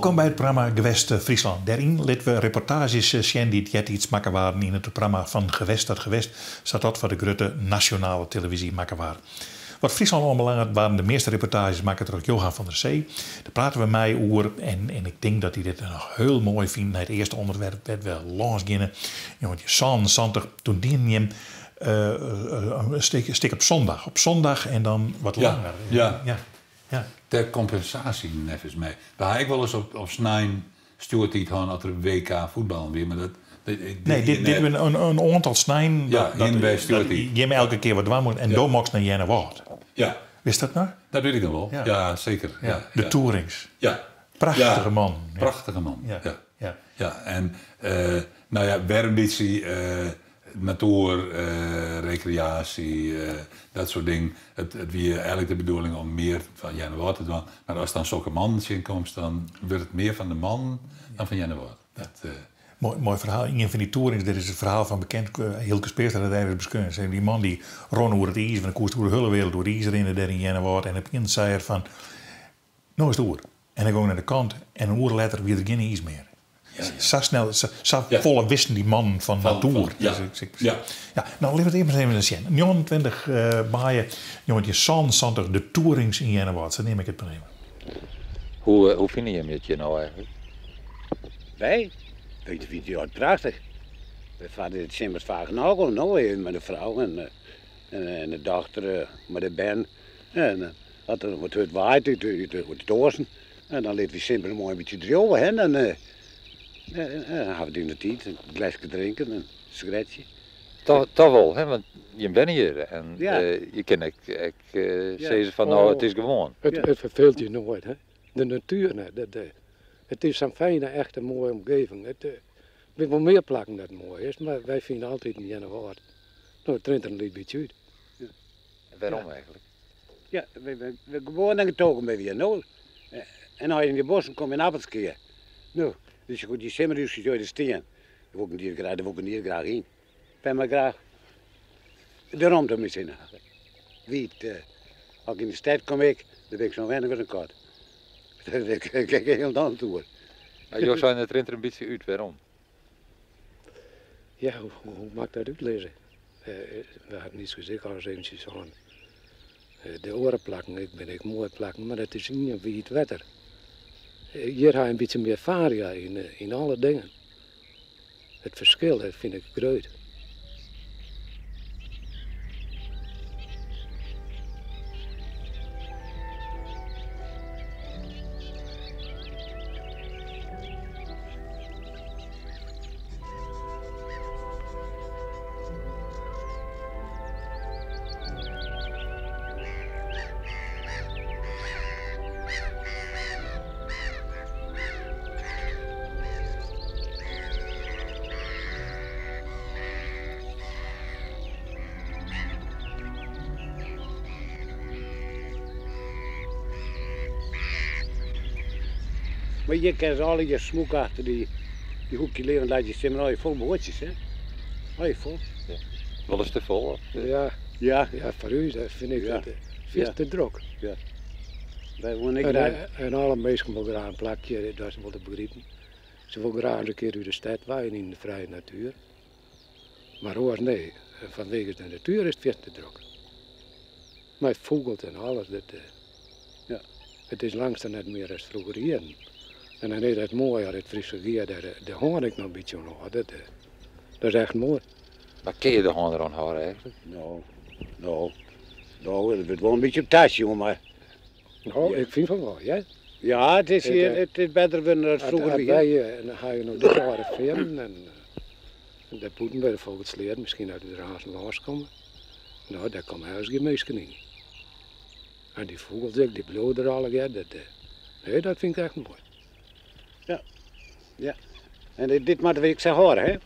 Wolkom by it programma Gewest Fryslân. Dêryn litte we reportaazjes sjen dy't eartiids makke waarden yn it programma Van Gewest tot Gewest, sa't dat foar de grutte nasjonale televyzje makke waard. Wat Fryslân oanbelanget waarden de measte reportaazjes makke troch Johan van der Zee. Dêr prate we mei oer en en ik tink dat hy dit noch hiel moai fynt nei it earste ûnderwerp wêr't we lâns geane. 1977, doe dienen jim in stik op zondag. Op zondag en dan wat langer. Ja. Ja. Ja. Ter kompensaasje neffens my. We ha ek wolris op snein stjoertiid hân as der WK fuotballen wie, mar dat. Nee, dit dit binne in oantal sneinen dat, dat, dat jim elke kear wat dwaan moasten en do mochtst nei Earnewâld. Ja. Witst dat noch? Dat wit ik noch wol, ja, seker. Ja. De Toerings. Ja. Prachtige man. Prachtige man, ja. Ja, en no ja, wer in bytsje natoer, rekreaasje, dat soart dingen. It wie eigenlik de bedoeling om mear fan Earnewâld te dwaan, mar ast dan sokke mannen tsjinkomst, dan wurdt it mear fan de mannen dan fan Earnewâld. Dat. Moai, moai ferhaal. Ien fan dy Toerings, dêr is it ferhaal fan bekend. Hylke Speerstra hat it ergens beskreaun. Sei, dy man dy rûn oer it iis, want dan koest oer de hiele wereld oer it iis rinne dêr yn Earnewâld. En opiens sei er fan, no is it oer. En hy gong nei de kant en in oere letter wie der gjin iis mear. Sa snel, sa folle wisten dy mannen fan natoer. Ja. Ja, no litte we it earst even sjen. 29 maaie 1977, de Toerings yn Earnewâld, sa neam ik it mar even. Hoe, hoe fine jimme it hjir no eigenlik? Wy? Wy fine it prachtich. Wy farre it simmers faak noch oan, no even mei de frou en de dochter mei de bern. En as der wat hurd waait út it oasten, en dan litte wy simmers moai in bytsje driuwe, hè. Dan ha we it yn de tiid, in gleske drinken en in sigaretsje. Toch wol, hè? Want jim wenne hjir en je kinne ek sizze fan no, it is gewoan. It ferfeelt je noait, hè. De natuer net. It is sa'n fijne, echte moaie omgeving. It binne wol mear plakken dat moai is, mar wy fine altyd yn Earnewâld, no, it rint der in lyts bytsje út. En wêrom eigenlik? Ja, we geboren en getogen binne we hjir, no. En as je yn de bosken komme yn Appelskea, no, dus je dy simmerhúskes jo der stean, dêr wol ik net graach, dêr wol ik net graach yn. Ik wol mar graach de romte om my hinne hawwe. Wiet, as ik yn de stêd kom ik, dan bin ik sa wennich as in kat. Dêr kin ik hielendal net oer. Jo seinen it rint der in bytsje út, wêrom? Ja, hoe moat ik dat útlizze? We haden iets ek al ris eventsjes hân. De oare plakken ek binne ek moaie plakken, mar it is ien wiet wetter. Hjir ha je in bytsje mear faria yn alle dingen. It ferskil dat fyn ik grut. Mar hjir kinne se allegear smûk achter dy hoekje lizze, want leit hjir simmer allegear fol boatsjes, hè. Allegear fol. Ja. Wolris te fol? Of? Ja. Ja. Ja, foar ús fyn ik it fierste te drok. Ja. Wy woene ek graach. En alle minsken wolle graach in plakje, dat is wol te begripen. Se wolle graach ris in kear út de stêd wei en yn de frije natuer. Mar oars nee, fanwege de natuer is it fierste te drok. Mei fûgels en alles, dat, ja. It is langst net mear as froeger jierren. En dan is it moai as it Fryske Gea dêr de hân ek noch in bytsje oan hâldt. Dat, dat is echt moai. Mar kinne je de hân deroan hâlde eigentlik? No, no, no, it wurdt wol in bytsje op tasje, mar. No, ik fyn fan wol, ja. Ja, it is hjir, it is better wurden as froeger wie. Wy ha no de âlde fearnen en dêr bûten by de Fûgelsleat, miskien dat we der aanst lâns komme. No, dêr komme ergens gjin minsken yn. En dy fûgels ek, dy bliuwe der allegear. Dat, nee, dat fyn ik echt moai. Ja, ja. En dit moatte we ek sa hâlde, hè?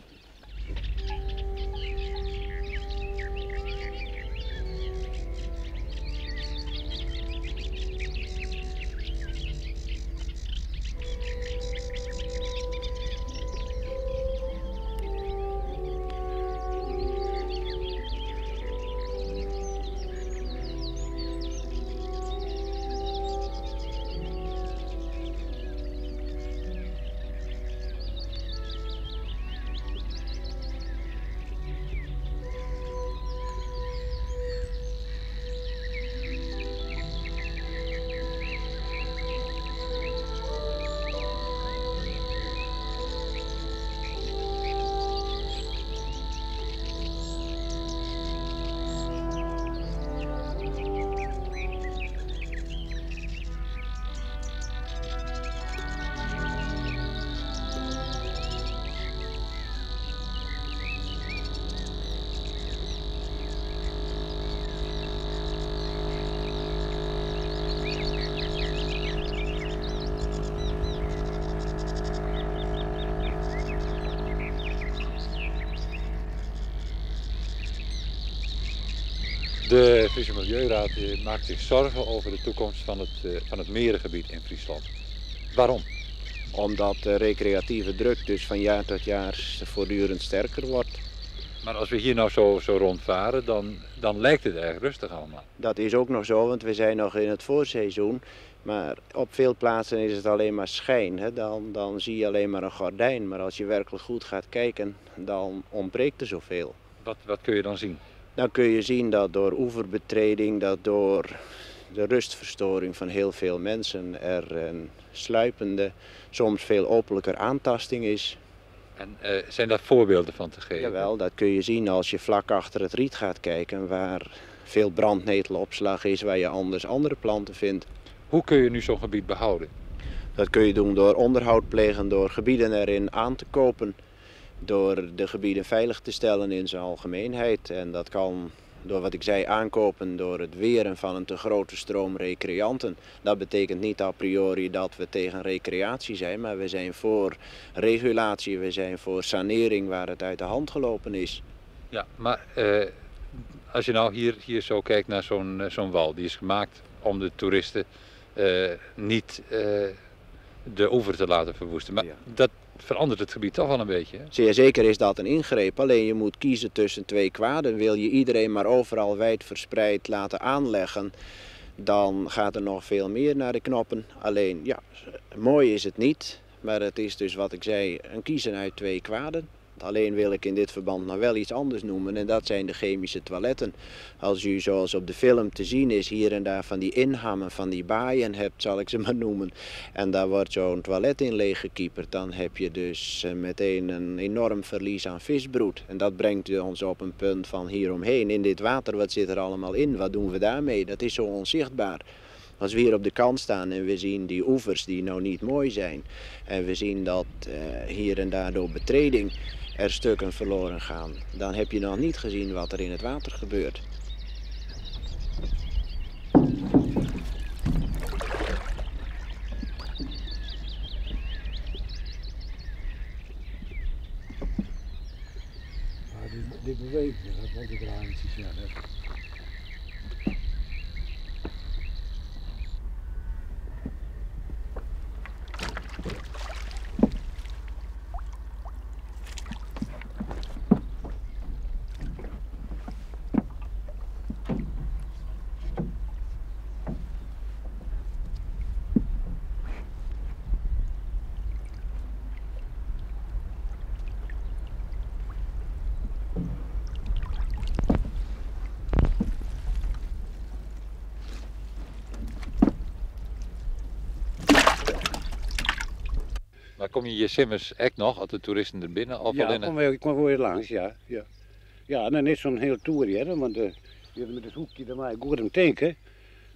De Friese Milieuraad maakt zich zorgen over de toekomst van het merengebied in Friesland. Waarom? Omdat de recreatieve druk dus van jaar tot jaar voortdurend sterker wordt. Maar als we hier nou zo rondvaren, dan lijkt het erg rustig allemaal. Dat is ook nog zo, want we zijn nog in het voorseizoen. Maar op veel plaatsen is het alleen maar schijn. Hè? Dan zie je alleen maar een gordijn. Maar als je werkelijk goed gaat kijken, dan ontbreekt er zoveel. Wat kun je dan zien? Dan kun je zien dat door oeverbetreding, dat door de rustverstoring van heel veel mensen er een sluipende, soms veel openlijker aantasting is. En zijn daar voorbeelden van te geven? Jawel, dat kun je zien als je vlak achter het riet gaat kijken, waar veel brandnetelopslag is, waar je anders andere planten vindt. Hoe kun je nu zo'n gebied behouden? Dat kun je doen door onderhoud plegen, door gebieden erin aan te kopen, door de gebieden veilig te stellen in zijn algemeenheid. En dat kan door wat ik zei aankopen, door het weren van een te grote stroom recreanten. Dat betekent niet a priori dat we tegen recreatie zijn, maar we zijn voor regulatie, we zijn voor sanering waar het uit de hand gelopen is. Ja, maar als je nou hier zo kijkt naar zo'n wal, die is gemaakt om de toeristen niet de oever te laten verwoesten. Maar dat verandert het gebied toch wel een beetje, hè? Zeer zeker is dat een ingreep. Alleen je moet kiezen tussen twee kwaden. Wil je iedereen maar overal wijd verspreid laten aanleggen, dan gaat er nog veel meer naar de knoppen. Alleen, ja, mooi is het niet. Maar het is dus wat ik zei, een kiezen uit twee kwaden. Alleen wil ik in dit verband nog wel iets anders noemen en dat zijn de chemische toiletten. Als u zoals op de film te zien is hier en daar van die inhammen, van die baaien hebt, zal ik ze maar noemen. En daar wordt zo'n toilet in leeggekieperd, dan heb je dus meteen een enorm verlies aan visbroed. En dat brengt ons op een punt van hieromheen. In dit water, wat zit er allemaal in? Wat doen we daarmee? Dat is zo onzichtbaar. Als we hier op de kant staan en we zien die oevers die nou niet mooi zijn. En we zien dat hier en daar door betreding er stukken verloren gaan. Dan heb je nog niet gezien wat er in het water gebeurt. Ja, die beweging, dat wordt ik raar niet zien, hè. Maar kom je hier simmers echt nog, als de toeristen er binnen? Of ja, alleen ik kom weer langs, ja. Ja, ja, en dan is zo'n heel toer hier, want je hebt met het hoekje daar maar goed om tanken.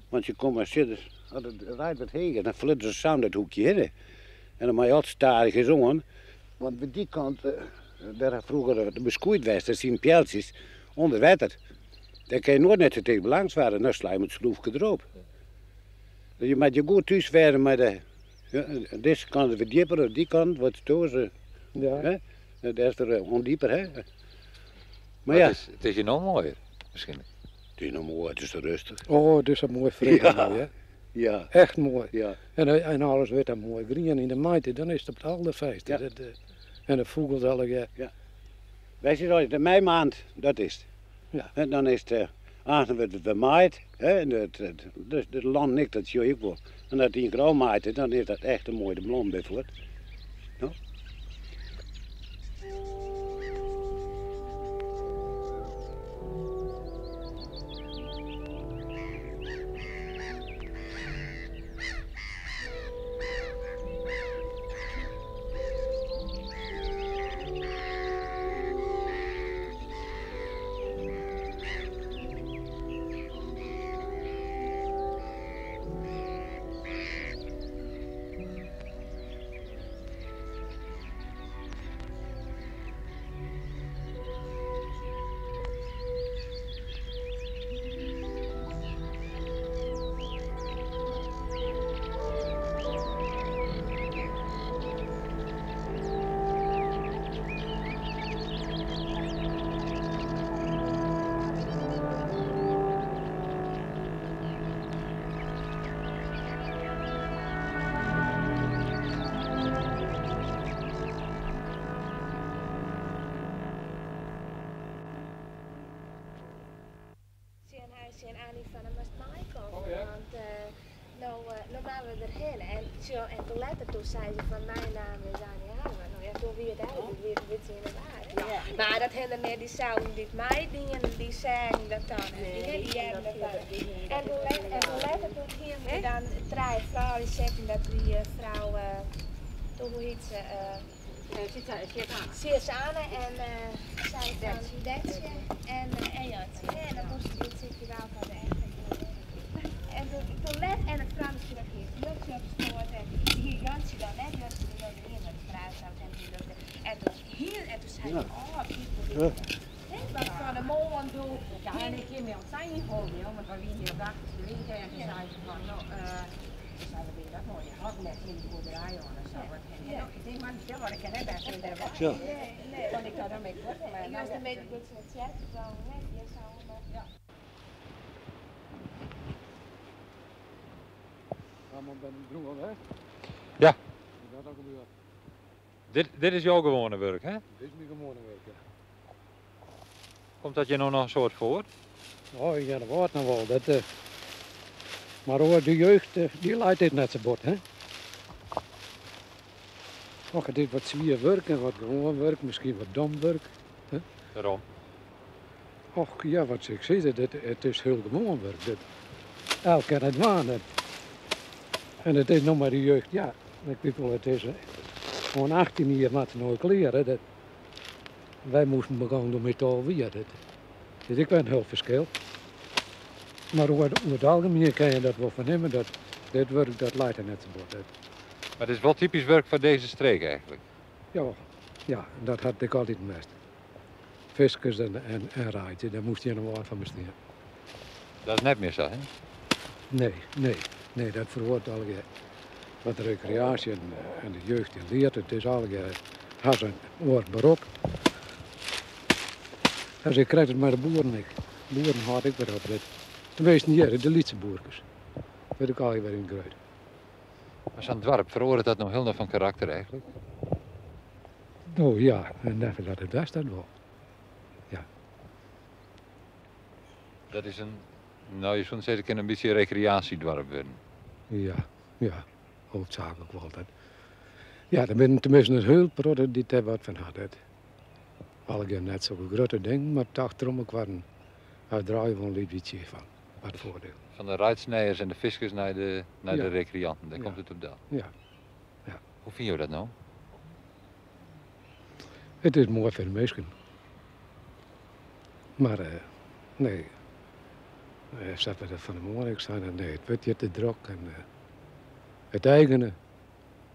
Want je komt maar zitten, als het rijdt wat heger, dan flutten ze samen dat hoekje heen. En dan moet je altijd stadig gezongen. Want bij die kant, daar vroeger de beschoeid was, dat zien pijltjes onder water. Daar kan je nooit net zo tegen langs waren, dan sla je met het schroefje erop. Dus je moet je goed thuis werden met de... Ja, deze kant is wat dieper, die kant wat stozen. Ja. Hè? Daar is er ondieper, hè? Maar, maar ja. Het is hier nog mooier, misschien. Het is nog mooi, het is rustig. Oh, het is een mooi vrede, ja. Mooi, hè? Ja. Echt mooi. Ja. En alles werd dan mooi groen in de maite, dan is het op het allerfeest. Ja. En de vogels alle. Ja. Ja. Wij zitten altijd de meimaand, dat is het. Ja. En dan is het, aanstaan wordt het vermaaid, hè? En dus het land nikt, dat zie je ook wel. En dat die grauw maait, dan is dat echt een mooie blom bijvoorbeeld. No? tsjin Annie fan dan moatst meikomme, want no, no moatte we derhinne. En sjoch, en toen letter toen sei se fan mijn naam is Annie Harma. No ja, toen wie it eigenlijk wie it in bytsje yn 'e war. Mar dat hiene der net dyselden dy't meidienen, dy seagen dat dan net. Dy hearden dat dan net. En toen, en toen letter toen hiene we dan trije froulju sitten, dat wie frou, toen hoe hiet se, Sietse Anne en sy fan Detsje en Jantsje. En dan moasten we dit stikje wel foar de echte En toen, toen let en it famkje dat hie it fjildsje opstoart en dy hie Jantsje dan net, Jantsje wie dan ien mei de frou sa en die dat en toen hie en toen sei ik, oh, kyk wat fan de moarn doe. Ja, en ik hie my al sa ynholden, jong, want wy wiene hjir op de achterste winkel en toen sei se fan, no, toen sei we binne dat moaie hok net tsjin de boerderij oan en sa. Wat en ik tink, man, stil, want ik kin net bêst fierder wei. Want ik tocht, dan bin ik fuort. Ik was een beetje goed in het tsjerke gongen, hè, hjir sa om. Ja. Ja. Dit, dit is jo gewoane wurk, hè? Dit is myn gewoane wurk, ja. Komt dat hjir no noch in soad foar? Oh, ja, dat wâld noch wol. Dat, mar oar, de jeugd, dy leit dit net sa bot, hè? Och, it is wat swier wurk en wat gewoan wurk, miskien wat dom wurk. Hè? Wêrom? Och, ja, wat sil ik sizze, dit, it is hiel gewoan wurk. Dit, elk kin it dwaan. Dat, en it is no mei de jeugd, ja, ik wit wol, it is oan 18 jier moat se no klear. Dat, wy moasten begonnen doe mei 12 jier. Dat is ek wer in hiel ferskil. Mar oer, oer it algemien kin je dat wol fernimme, dat dit wurk, dat leit der net sa bot. Dat, Mar it is wol typysk wurk foar dizze streek eigentlik. Ja, ja, dat hat ik altyd west. Fiskers en, en, en reidzje, dêr moast hjir in wâld fan bestean. Dat is net mear sa, hè? Nee, nee, nee, dat feroaret allegear. Wat rekreaasje en, en de jeugd die leart, it is allegear ha se in oar berop. Dus ik krij it mei de boeren ek. Boeren hâldt ek wer op. Dat, teminsten hjir, de lytse boerkes. Wurdt ek allegear wer yn it grut. Mar sa'n doarp, feroaret dat no hielendal fan karakter eigentlik? No ja, en neffens dat it west dat wol. Ja. Dat is in, no je soene sizze kin in bytsje rekreaasjedoarp wurden. Ja, ja, hoofdzaaklik wol dat. Ja, der binne teminsten in hiel protte dy't dêr wat fan ha. Dat allegear net sokke grutte dingen, mar toch troch mekoar har draaie wol in lyts bytsje fan wat foardiel. Fan de reidsnijers en de fiskers nei de rekreanten, dêr komt it op del. Ja, ja. Hoe fine jo dat no? It is moai foar de minsken. Mar nee, sa't we dat fan 'e moarn ek seine, nee, it wurdt hjir te drok en it eigene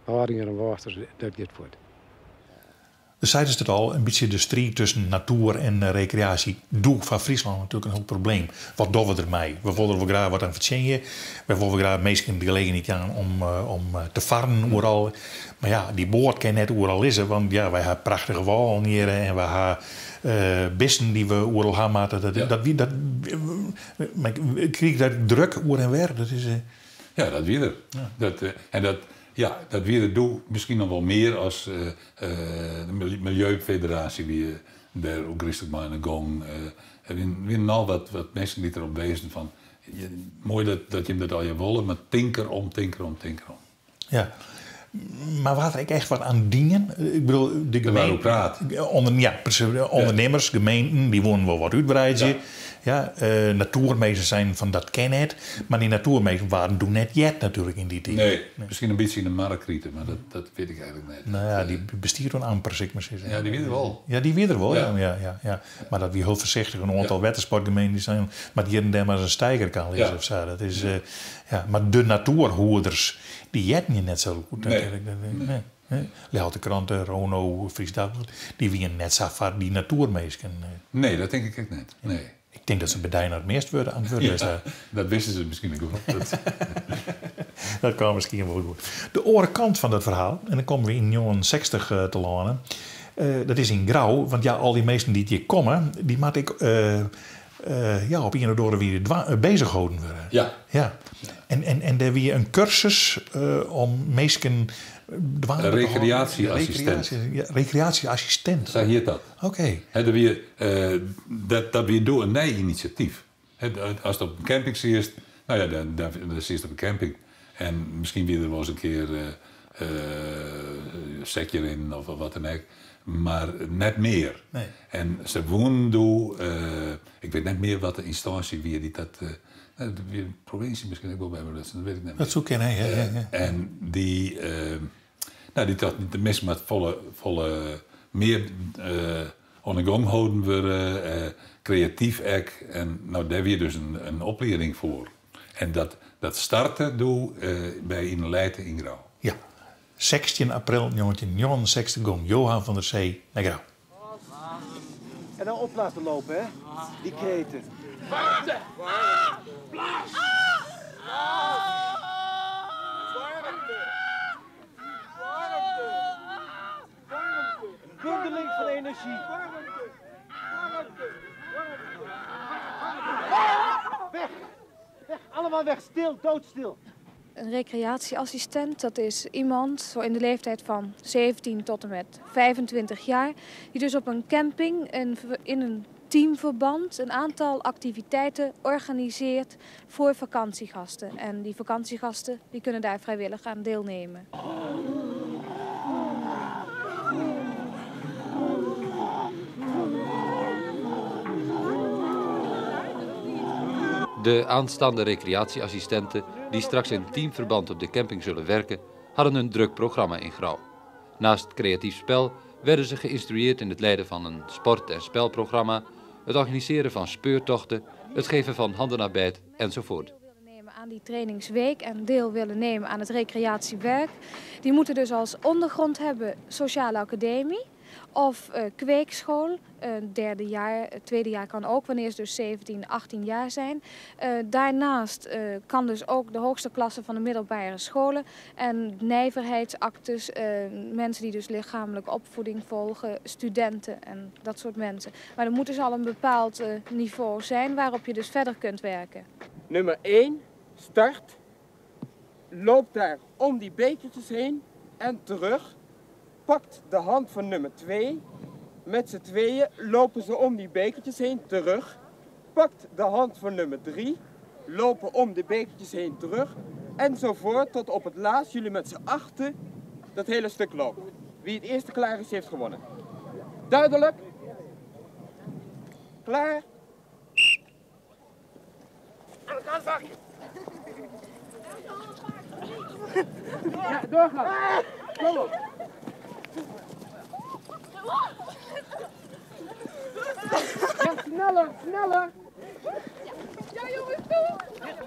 hâlding en wâlsters, dat giet fuort. Dus seidest it al, in bytsje de striid tusken natoer en rekreaasje. Doe foar Fryslân natuerlik in hiel probleem. Wat dogge we dermei? We wolle der wol graach wat oan fertsjinje. We wolle graach minsken de gelegenheid jaan om te farren oeral. Mar ja, dy boat kin net oeral lizze, want ja, wy ha prachtige wâlen hjir en we ha bisten dy't we oeral ha moatte. Dat, dat, dat, mar ik krige dat druk oer en wer. Dat is, Ja, dat wie der. Dat, en dat, ja, dat wie der doe miskien noch wol mear as de Milieufederaasje wie dêr ek gryslik mei oan de gong. Der wiene al wat minsken dy't derop wezen fan moai dat jim dat allegear wolle, mar tink derom, tink derom, tink derom. Ja. Mar waard der ek echt wat oan dien? Ik bedoel, de Der waard gemeente, oer praat. Onder, ja, presys, ûndernimmers, gemeenten, dy woene wol wat útwreidzje. Ja, natoerminsken seinen fan dat kin net. Mar dy natoerminsken waarden doe net heard natuerlik yn dy tiid. Nee, miskien in bytsje yn de Marrekrite, mar dat wit ik eigentlik net. No ja, dy bestiet toen amper, sil ik mar sizze. Ja, dy wie der wol. Ja, dy wie der wol, ja. Ja. Mar dat wie hiel foarsichtich. In oantal wettersportgemeenten dy seinen, moat hjir en dêr mar in steiger kan lizze of sa. Dat is, ja. Mar de natoerhoeders, dy hearden je net sa goed Nee. natuerlik. Nee. Nee. Ljouwerter Krante, Rono, Frysk Dagblad, dy wiene net sa foar dy natoerminsken. Nee, dat tink ik ek net. Nee. Ik tink dat se by dy noch it meast wurde oan it wurd west Ja, dat wisten se miskien ek wol. Dat, Dat kaam miskien wol goed. De oare kant fan dat ferhaal, en dan komme we yn 69 te lâne, dat is yn Grou, want ja, al dy minsken dy't hjir komme, dy moatte ek ja, op ien of oare wize beuzich holden wurde. Ja. En dêr wie in kursus om minsken dwaande te hâlden. Rekreaasje-assistint. Rekreaasje, ja, rekreaasje-assistint. Sa hjit dat. Oké. Hè, der wie, dat wie doe in nij inisjatyf. Ast op in camping siest, no ja, dan, dan, dan siest op in camping. En miskien wie der wolris in kear sekje rinnen of wat dan ek, mar net mear. Nee. En se woenen doe, ik wit net mear wat de ynstânsje wie dy't dat, de provinsje miskien ek wol by belutsen, dat wit ik net mear. Dat soe kinne, ja. En dy, no, dy tochten, de minsken moatte folle, folle mear oan de gong holden wurde, kreatyf ek. En no, dêr wie dus in oplieding foar. En dat, dat starte doe by Yn 'e Lijte yn Grou. Ja, 16 april 1969 gong Johan van der Zee nei Grou. En dan op laten lopen, hè? Die kreten. Warmte! Blaas! Warmte! Warmte! Warmte! Een bundeling van energie. Warmte! Warmte! Warmte! Weg! Weg! Allemaal weg! Stil, doodstil! Een recreatieassistent, dat is iemand zo in de leeftijd van 17 tot en met 25 jaar, die dus op een camping in een teamverband een aantal activiteiten organiseert voor vakantiegasten. En die vakantiegasten die kunnen daar vrijwillig aan deelnemen. De aanstaande recreatieassistenten, die straks in teamverband op de camping zullen werken, hadden een druk programma in Grou. Naast creatief spel werden ze geïnstrueerd in het leiden van een sport- en spelprogramma, het organiseren van speurtochten, het geven van handenarbeid enzovoort. Nemen aan die trainingsweek en deel willen nemen aan het recreatiewerk, die moeten dus als ondergrond hebben sociale academie of kweekschool, derde jaar, tweede jaar kan ook, wanneer ze dus 17, 18 jaar zijn. Daarnaast kan dus ook de hoogste klasse van de middelbare scholen en nijverheidsactes, mensen die dus lichamelijke opvoeding volgen, studenten en dat soort mensen. Maar er moet dus al een bepaald niveau zijn waarop je dus verder kunt werken. Nummer 1, start, loopt daar om die bekertjes heen en terug. Pakt de hand van nummer 2. Met z'n tweeën lopen ze om die bekertjes heen terug. Pakt de hand van nummer 3. Lopen om de bekertjes heen terug. Enzovoort tot op het laatst jullie met z'n achten dat hele stuk lopen. Wie het eerste klaar is, heeft gewonnen. Duidelijk? Klaar? Aan het aanvang! Ja, doorgaan! Kom op! Ja, sneller, sneller! Ja, jongens, doe!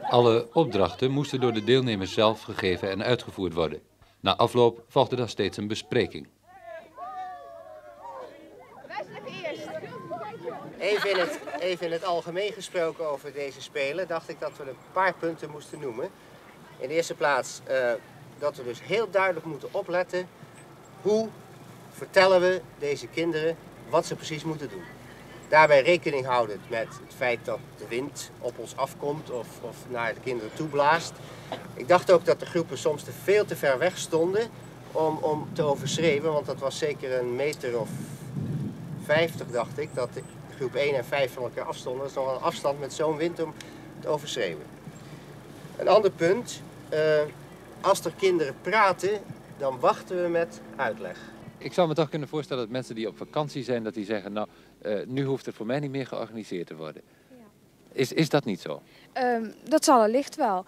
Alle opdrachten moesten door de deelnemers zelf gegeven en uitgevoerd worden. Na afloop volgde dan steeds een bespreking. Wij zijn eerst. Even in het algemeen gesproken over deze spelen, dacht ik dat we een paar punten moesten noemen. In de eerste plaats dat we dus heel duidelijk moeten opletten hoe vertellen we deze kinderen wat ze precies moeten doen. Daarbij rekening houdend met het feit dat de wind op ons afkomt of naar de kinderen toe blaast. Ik dacht ook dat de groepen soms veel te ver weg stonden om te overschreeuwen, want dat was zeker een meter of 50, dacht ik, dat de groep 1 en 5 van elkaar afstonden. Dat is nogal een afstand met zo'n wind om te overschreeuwen. Een ander punt, als er kinderen praten, dan wachten we met uitleg. Ik zou me toch kunnen voorstellen dat mensen die op vakantie zijn, dat die zeggen, nou, nu hoeft er voor mij niet meer georganiseerd te worden. Ja. Is dat niet zo? Dat zal allicht wel.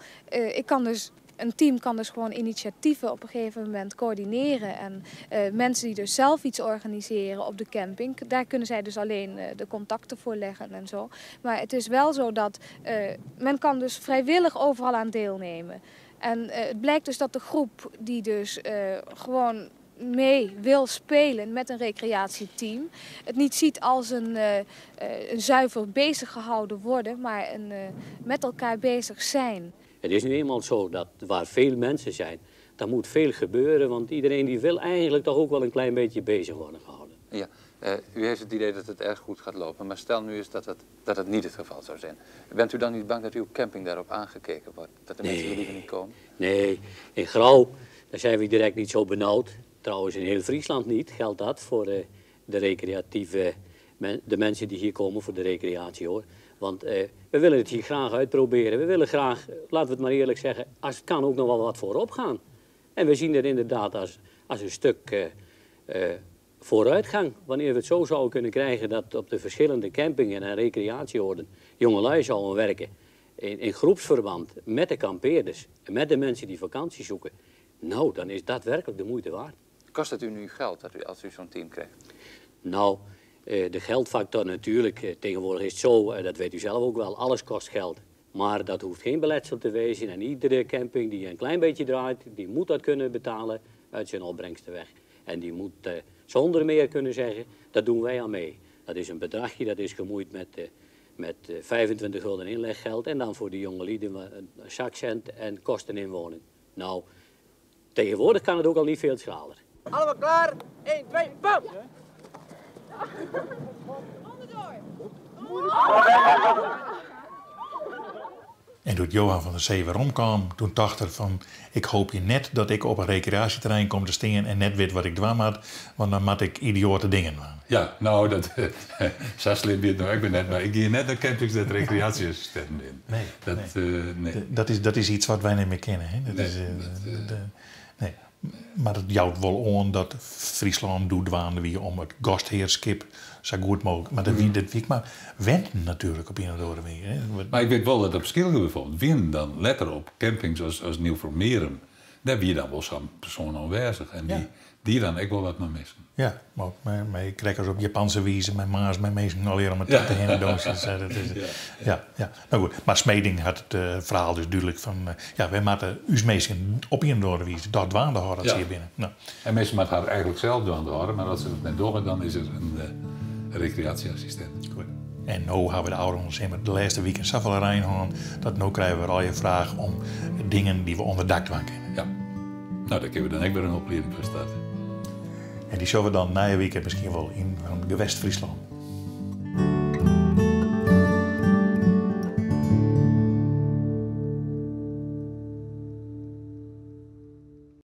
Een team kan dus gewoon initiatieven op een gegeven moment coördineren. En mensen die dus zelf iets organiseren op de camping, daar kunnen zij dus alleen de contacten voor leggen en zo. Maar het is wel zo dat men kan dus vrijwillig overal aan deelnemen. En het blijkt dus dat de groep die dus gewoon mee wil spelen met een recreatieteam, het niet ziet als een zuiver bezig gehouden worden, maar een met elkaar bezig zijn. Het is nu eenmaal zo dat waar veel mensen zijn, daar moet veel gebeuren, want iedereen die wil eigenlijk toch ook wel een klein beetje bezig worden gehouden. Ja, u heeft het idee dat het erg goed gaat lopen, maar stel nu eens dat het niet het geval zou zijn. Bent u dan niet bang dat uw camping daarop aangekeken wordt? Dat de mensen hier liever niet komen? Nee, in Grou daar zijn we direct niet zo benauwd. Trouwens in heel Friesland niet, geldt dat voor de recreatieve De mensen die hier komen voor de recreatie hoor. Want we willen het hier graag uitproberen. We willen graag, laten we het maar eerlijk zeggen, als het kan ook nog wel wat voorop gaan. En we zien het inderdaad als een stuk vooruitgang. Wanneer we het zo zouden kunnen krijgen dat op de verschillende campingen en recreatieoorden jongelui zouden werken. In groepsverband met de kampeerders en met de mensen die vakantie zoeken. Nou, dan is dat werkelijk de moeite waard. Kost het u nu geld dat u, als u zo'n team krijgt? Nou, de geldfactor natuurlijk. Tegenwoordig is het zo, dat weet u zelf ook wel, alles kost geld. Maar dat hoeft geen beletsel te wezen. En iedere camping die een klein beetje draait, die moet dat kunnen betalen uit zijn opbrengsten weg. En die moet zonder meer kunnen zeggen, dat doen wij aan mee. Dat is een bedragje, dat is gemoeid met 25 gulden inleggeld en dan voor de jonge lieden een zakcent en kosteninwoning. Nou, tegenwoordig kan het ook al niet veel schaler. Allemaal klaar? 1, 2, bam! Onderdoor! En toen Johan van der Zee weer omkwam, toen dacht hij van, ik hoop je net dat ik op een recreatieterrein kom te staan en net weet wat ik dwam had, want dan moet ik idiote dingen doen. Ja, nou, dat, zo slim ben ik nou, ik ben net, maar ik ga net naar campings dat recreatieassistent in. Nee, dat, nee. Nee. Dat is iets wat wij niet meer kennen. Hè? Dat Nee, is, dat, nee. Maar het jouwt wel aan dat Friesland doet dwaande wie om het gastheerschap zo goed mogelijk. Maar dat dat wie ik maar wenden natuurlijk op een of andere manier. Hè? Maar ik weet wel dat op Skylge bijvoorbeeld, wien dan letter op campings als Nieuw-Formerum, daar wie dan wel zo'n persoon aanwezig. En die dan ik wel wat maar missen. Ja, maar ook mijn crackers op Japanse wijze, mijn maas, mijn meesten al leren met de heen doosjes. Dat is, ja, ja. Nou goed, maar Smeding had het verhaal dus duidelijk van, ja, wij moeten us meesten op een of andere wijze dat dwaande houden dat ze hier binnen. Nou. En meestal moeten haar eigenlijk zelf dwaande houden, maar als ze dat net doen, dan is er een recreatieassistent. Goed. En nu hebben we de ouderen zeg maar, de laatste week in Saffelerijn gehad, dat nu krijgen we al je vraag om dingen die we onder dak dwaan kunnen. Ja, nou daar kunnen we dan ook weer een opleiding voor starten. En die zullen we dan na je weekend misschien wel in Gewest Friesland.